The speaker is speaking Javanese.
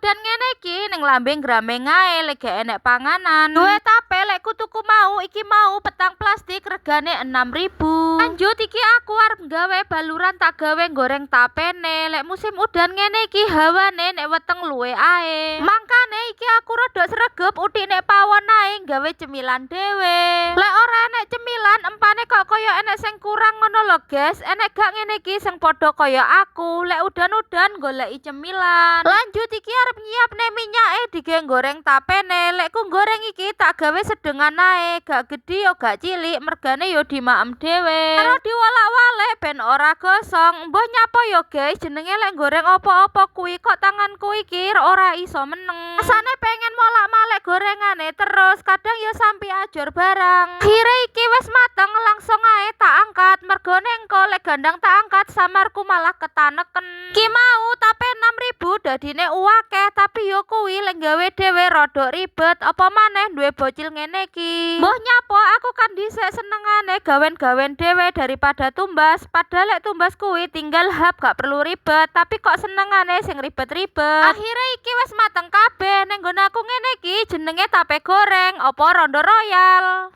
Udan ngene iki ning lambe ngrameng ae lek gak enek panganan. Duwe tape lek ku tuku mau iki mau petang plastik regane 6.000. Lanjut, iki aku arep gawe baluran tak gawe goreng tapene. Lek musim udan ngene iki hawane nek weteng luwe ae. Mangkane iki aku rada sregep utik nek pawon ae gawe cemilan dhewe. Lek ora enek cemilan, empane kok kaya enek sing kurang ngono lho, guys. Enek gak ngene iki sing padha kaya aku lek udan-udan goleki cemilan? Lanjut, iki arep nyiapne minyake digawe goreng tapene. Lek ku goreng iki tak gawe sedengan ae, gak gedhi yo gak cilik, mergane yo dimaem dhewe. Karo diwolak-walik ben ora gosong. Mbuh nyapa yo, guys, jenenge lek goreng apa-apa kuwi kok tanganku iki ora iso meneng. Rasane pengen molak-malik gorengane terus, kadang yo sampai ajur barang. Akhire iki wis mateng, langsung ae tak angkat, mergone engko lek gandang tak angkat samarku malah ketaneken. Ki mau tape 6.000 dadine uakeh, tapi yo kuwi lek gawe dhewe rada ribet, apa maneh duwe bocil ngene iki. Mbuh nyapa aku kan dhisik senengane gawen-gawen dhewe daripada tumbas, padahal lek tumbas kuwi tinggal hap, gak perlu ribet, tapi kok senengane sing ribet-ribet. Akhire iki wis mateng kabeh. Ning nggon aku ngene iki jenenge tape goreng apa rondo royal.